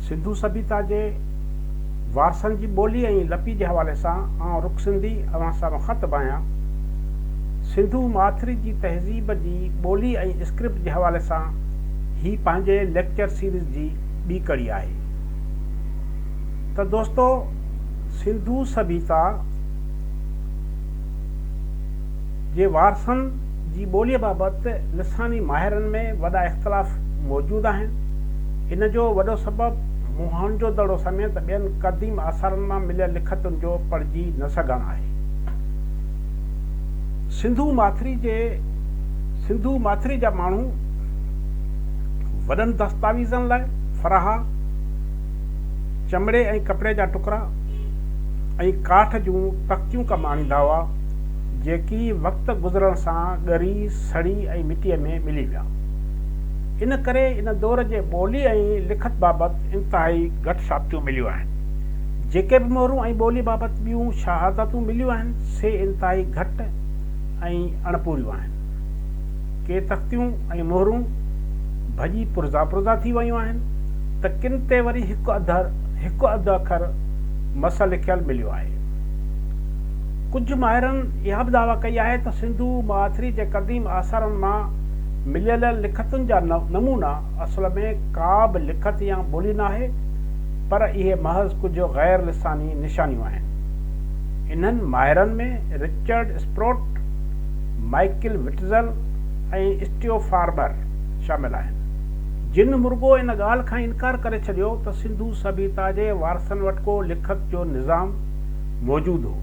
سنڌو سڀيتا جي وارثن جي ٻولي ۽ لپي جي حوالي سان آئون رڪ سنڌي اوهان سان مخاطب آهيان. سنڌو ماٿري جي تهذيب جي ٻولي ۽ اسڪرپٽ جي حوالي سان هي پنهنجي ليڪچر سيريز جي ٻي ڪڙي آهي ته دوستو سنڌو سڀيتا جي وارثن جي ٻوليء بابت لساني ماهرن ۾ وڏا اختلاف موجود آهن. ان جو وڏو سبب موهن جو دڙو سميت ٻين قديم آثارن مان مليل لکتن جو پڙهجي نه سگهڻ آهي. سنڌو ماٿري جي سنڌو ماٿري جا ماڻهو وڏن دستاويزن لاء فراها، چمڙي ۽ ڪپڙي جا ٽڪرا ۽ ڪاٺ جون تختيون ڪم آڻيندا هئا، جيڪي وقت گذرڻ سان ڳري، سڙي ۽ مٽيء ۾ ملي ويا. ان ڪري ان دور جي ٻولي ۽ لکت بابت انتهائي گهٽ ثابتيون مليون آهن. جيڪي به مهرون ۽ ٻولي بابت ٻيون شهادتون مليون آهن، سي انتهائي گهٽ ۽ اڻپوريون آهن. ڪي تختيون ۽ مهرون ڀڄي پرزا پرزا ٿي ويون آهن ته ڪن تي وري هڪ اڌ هڪ اڌ اکر مس لکيل مليو آهي. ڪجهه ماهرن اها به دعويٰ ڪئي آهي ته سنڌو ماٿري جي قديم آثارن مان مليل لکتن جا نمونا اصل ۾ ڪا به لکت يا ٻولي ناهي پر اهي محض ڪجهه غير لساني نشانيون آهن. انهن ماهرن ۾ Richard Sproat, Michael Witzel ۽ Steve Farmer شامل آهن، جن مرڳو ان ڳالهه کان انڪار ڪري ڇڏيو ته سنڌو سڀيتا جي وارثن وٽ ڪو لکت جو نظام موجود هو.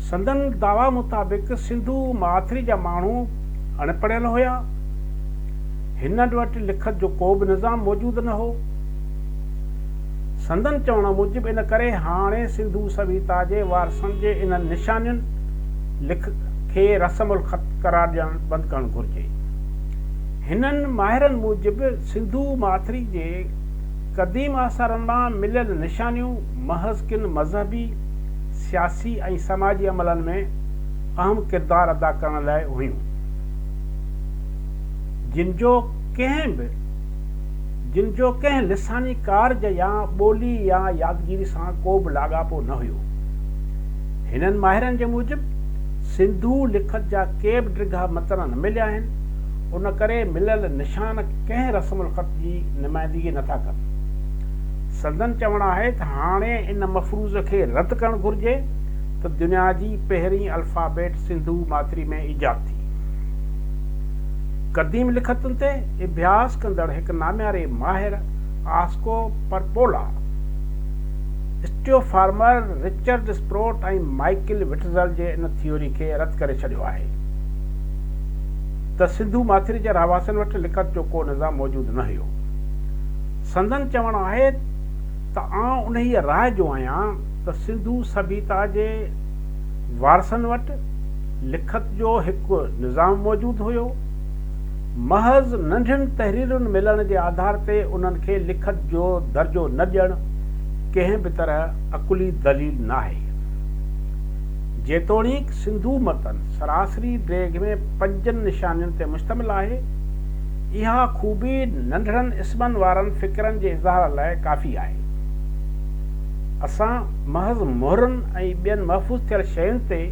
سندن دعويٰ مطابق سنڌو ماٿري جا ماڻهو اڻپڙهيل هيا، هنن وٽ لکت جو ڪو به نظام موجود نه هو. سندن چوڻ موجب ان ڪري هاڻي سنڌو سڀيتا جي وارثن جي انهن نشانين، لک، کي رسم الخط قرار ڏيڻ بند ڪرڻ گهرجي. هنن ماهرن موجب سنڌو ماٿري جي قديم آثارن مان مليل نشانيون محض ڪن مذهبي، سياسي ۽ سماجي عملن ۾ اهم ڪردار ادا ڪرڻ لاء هيون، جن جو ڪنهن به جن جو ڪنهن لساني ڪارج يا ٻولي يا يادگيري سان ڪو به لاڳاپو نه هيو. هنن ماهرن جي موجب سنڌو لکت جا ڪي به ڊگها متن نه مليا آهن، ان ڪري مليل نشان ڪنهن رسم الخط جي نمائندگي نه ٿا ڪن. سندن چوڻ آهي ته هاڻي ان مفروض کي رد ڪرڻ گهرجي ته دنيا جي پهرين الفابيٽ سنڌو ماٿري ۾ ايجاد ٿي. قديم لکتن تي اڀياس ڪندڙ هڪ نامياري ماهر Asko Parpola, Steve Farmer, Richard Sproat ۽ Michael Witzel جي ان ٿيوري کي رد ڪري ڇڏيو آهي ته سنڌو ماٿري جي رهواسين وٽ لکت جو ڪو نظام موجود نه هيو. سندن چوڻ آهي ته آئون انهيء راء جو آهيان ته سنڌو سڀيتا جي وارثن وٽ لکت جو هڪ نظام موجود هيو. محض ننڍين تحريرن ملڻ جي آڌار تي انهن کي لکت جو درجو نه ڏيڻ ڪنهن به طرح عقلي دليل ناهي. جيتوڻيڪ سنڌو متن سراسري ڊيگهه ۾ پنجن نشانين تي مشتمل آهي، اها خوبي ننڍڙن اسمن وارن فقرن جي اظهار لاء ڪافي آهي. اسان محض مهرن ۽ ٻين محفوظ ٿيل شين تي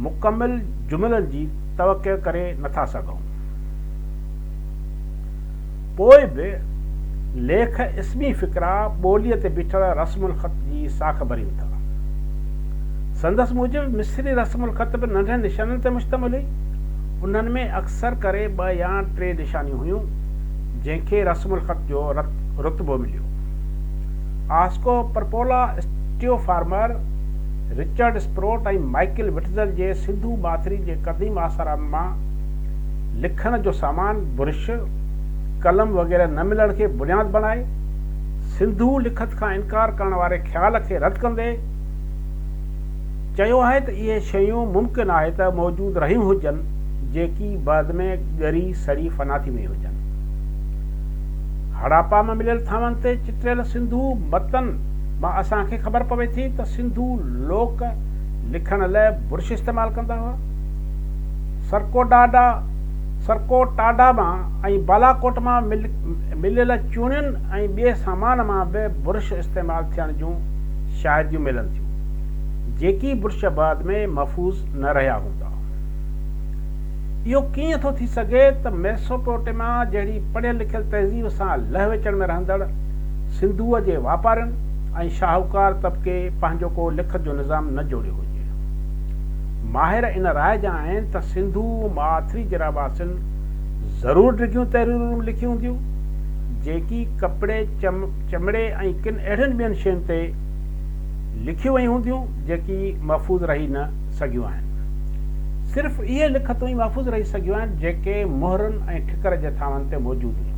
مڪمل جملن جي توقع ڪري نٿا سگهون. پوء به ليک اسمي فقرا ٻوليء تي بيٺل رسم الخط جي ساک ڀرين ٿا. سندس موجب مصري رسم الخط به ننڍن نشانين تي مشتمل هئي. انهن ۾ اڪثر ڪري ٻه يا ٽي نشانيون هيون، جنهن کي رسم الخط جو رتبو مليو. Asko Parpola, Steve Farmer, Richard Sproat ۽ Michael Witzel جي سنڌو ماٿري جي قديم آثارن مان لکڻ جو سامان، برش، قلم وغيره نه ملڻ کي بنياد بڻائي، سنڌو لکت کان انڪار ڪرڻ واري خيال کي رد ڪندي چيو آهي ته اهي شيون ممڪن آهي ته موجود رهيون هجن جيڪي بعد ۾ ڳري سڙي فنا ٿي ويون هجن. هڙاپا مان مليل ٿانون تي چتريل سنڌو متن مان اسان کي خبر پوي ٿي ته سنڌو لوڪ لکڻ لئه برش استعمال ڪندا هئا. سرڪوڊاڊا سرڪوٽاڊا مان ۽ بالاڪوٽ مان مليل چوڻين ۽ ٻئي سامان مان به برش استعمال ٿيڻ جون شاهديون ملن ٿيون، جيڪي برش بعد ۾ محفوظ نه رهيا هوندا. اهو ڪيئن ٿو ٿي سگهي ته ميسوپوٽيميا جهڙي پڙهيل لکيل تهذيب سان لهه وچڙ ۾ رهندڙ سنڌوء جي واپارين ۽ شاهوڪار طبقي پنهنجو ڪو لکت جو نظام نه جوڙيو هجي؟ ماهر ان راء جا آهن ته سنڌو ماٿري جي رهواسين ضرور ڊگهيون تحريرون لکيون هونديون، جيڪي ڪپڙي، چمڙي ۽ ڪن اهڙين ٻين شين تي لکيون ويون هونديون، جيڪي محفوظ رهي نه سگهيون آهن. صرف اهي لکتون ئي محفوظ رهي سگهيون آهن، جيڪي مهرن ۽ ٺڪر جي ٿانون تي موجود هيون.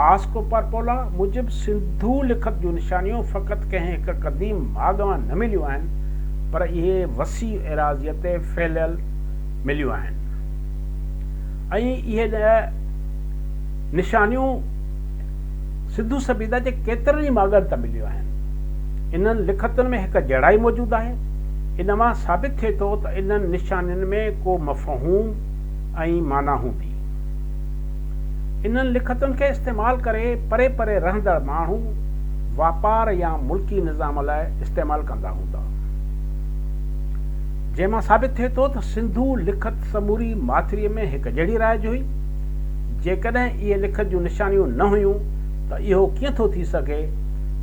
آسڪو پرپولا موجب سنڌو لکت جون نشانيون فقط ڪنهن هڪ قديم ماڳ مان نه مليون آهن، پر اهي وسيع ايراضيء تي ڦهليل مليون آهن ۽ اهي نشانيون سنڌو سڀيتا جي ڪيترن ئي ماڳن تان مليون آهن. انهن لکتن ۾ هڪ جهڙائي موجود آهي. ان مان ثابت ٿئي ٿو ته انهن نشانين ۾ ڪو مفهوم ۽ معنيٰ هوندي. انهن لکتن کي استعمال ڪري پري پري رهندڙ ماڻهو واپار يا ملڪي نظام لاء استعمال ڪندا هوندا. جنهن مان ثابت ٿئي ٿو ته سنڌو لکت سموري ماٿريء ۾ هڪ جهڙي رائج هئي. جيڪڏهن اهي لکت جون نشانيون نه هيون ته اهو ڪيئن ٿو ٿي سگهي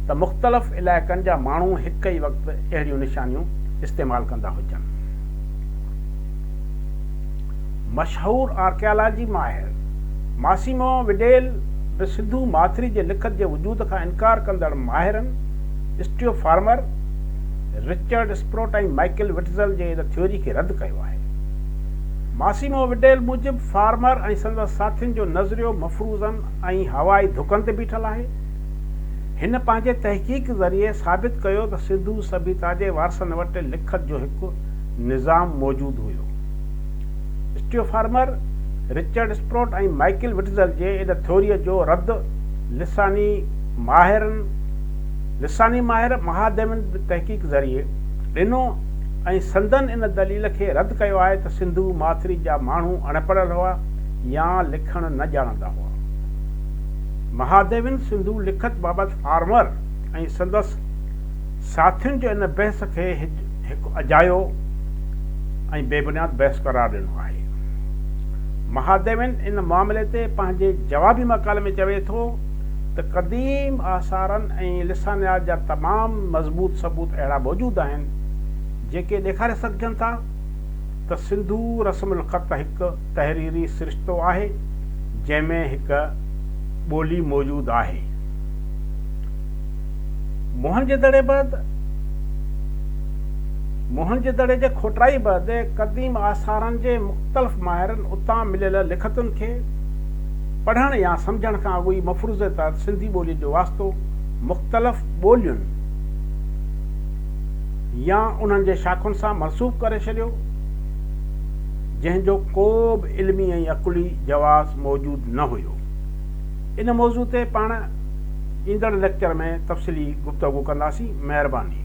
ته مختلف علائقن جا ماڻهو هڪ ئي وقت اهڙيون نشانيون استعمال ڪندا هجن. مشهور آرڪيالاجي ماهر ماسيمو وڊيل به سنڌو ماٿري جي لکت جي وجود کان انڪار ڪندڙ ماهرن Steve Farmer, Richard Sproat ۽ Michael Witzel جي ان ٿيوري کي رد ڪيو آهي. ماسيمو وڊيل موجب فارمر ۽ سندس ساٿين جو نظريو مفروضن ۽ هوائي ڌڪن تي بيٺل آهي. هن پنهنجي تحقيق ذريعي ثابت ڪيو ته سنڌو سڀيتا جي وارثن وٽ لکت جو هڪ نظام موجود هيو. Steve Farmer, Richard Sproat ۽ Michael Witzel جي ان ٿيوريء جو رد لساني ماهرن لساني ماهر مهاديون به تحقيق ذريعي ڏنو ۽ سندن ان دليل کي رد ڪيو آهي ته سنڌو ماٿري جا ماڻهو اڻپڙهيل هئا يا لکڻ نه ڄاڻندا هئا. مهاديون سنڌو لکت بابت فارمر ۽ سندس ساٿين جو ان بحث کي هڪ اجايو ۽ بي بنياد بحث قرار ڏنو آهي. مهاديون ان معاملي تي پنهنجي جوابي مقالي ۾ چوي ٿو ته قديم آثارن ۽ لسانيات جا تمام مضبوط ثبوت اهڙا موجود آهن، جيڪي ڏيکاري سگهجن ٿا ته سنڌو رسم الخط هڪ تحريري سرشتو آهي، جنهن ۾ هڪ ٻولي موجود آهي. موهن جي دڙي بعد موهن جي دڙي جي کوٽائي بعد قديم آثارن جي مختلف ماهرن اتان مليل لکتن کي پڙهڻ يا سمجهڻ کان اڳ ئي مفروضي تحت سنڌي ٻوليء جو واسطو مختلف ٻولين يا انهن جي شاخن سان منسوب ڪري ڇڏيو، جنهن جو ڪو به علمي ۽ عقلي جواز موجود نه هيو. ان موضوع تي پاڻ ايندڙ ليڪچر ۾ تفصيلي گفتگو ڪنداسين. مهرباني.